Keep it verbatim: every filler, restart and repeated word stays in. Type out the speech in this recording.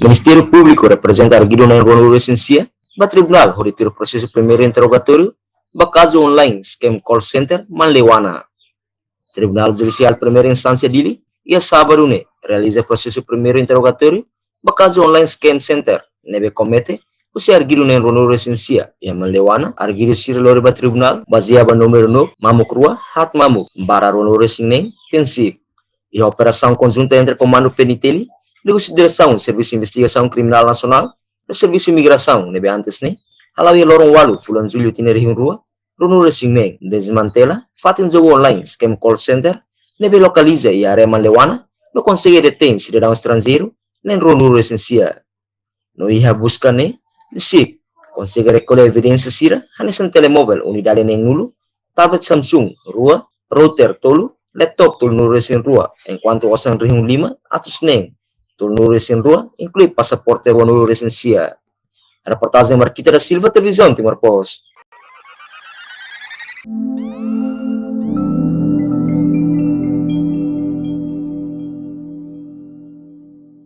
Ministériu Públiku reprezenta arguidu na'in ruanulu-resin-sia ba tribunál hodi tuir prosesu primeiru interrogatóriu ba kazu online scam call center Manleuana. Tribunál Judisiál Primeira Instánsia Dili iha sábadu ne'e realiza prosesu primeiru interrogatóriu ba kazu online scam center ne'ebé komete husi arguidu na'in ruanulu-resin-sia iha Manleuana. Arguidu sira lori ba tribunál bazeia ba númeru nove mamuk rua haat mamuk barra ruanulu-resin-neen tinan sira. Iha operasaun konjunta entre Komandu P N I T L, liuhusi Diresaun Servisu Investigasaun Kriminál Nasionál no Servisu Imigrasaun ne'ebé antes ne'e hala'o iha loron ualu fulan Jullu tinan rihun rua ruanulu-resin-neen, dezmantela fatin jogu online scam call center ne'ebé lokaliza iha área Manleuana no konsege detein sidadaun estranjeiru na'in ruanulu-resin-sia. No iha buska ne'e, DICIC konsege rekolla evidénsia sira hanesan telemovel unidade neenulu, tablet Samsung rua, router tolu, laptop tolunulu-resin-rua, enkuantu osan rihun lima atus neen tolunulu-resin-rua, inklui pasaporte ruanulu-resin-sia. Reportajen Marquita da Silva, Televizaun Timor Post.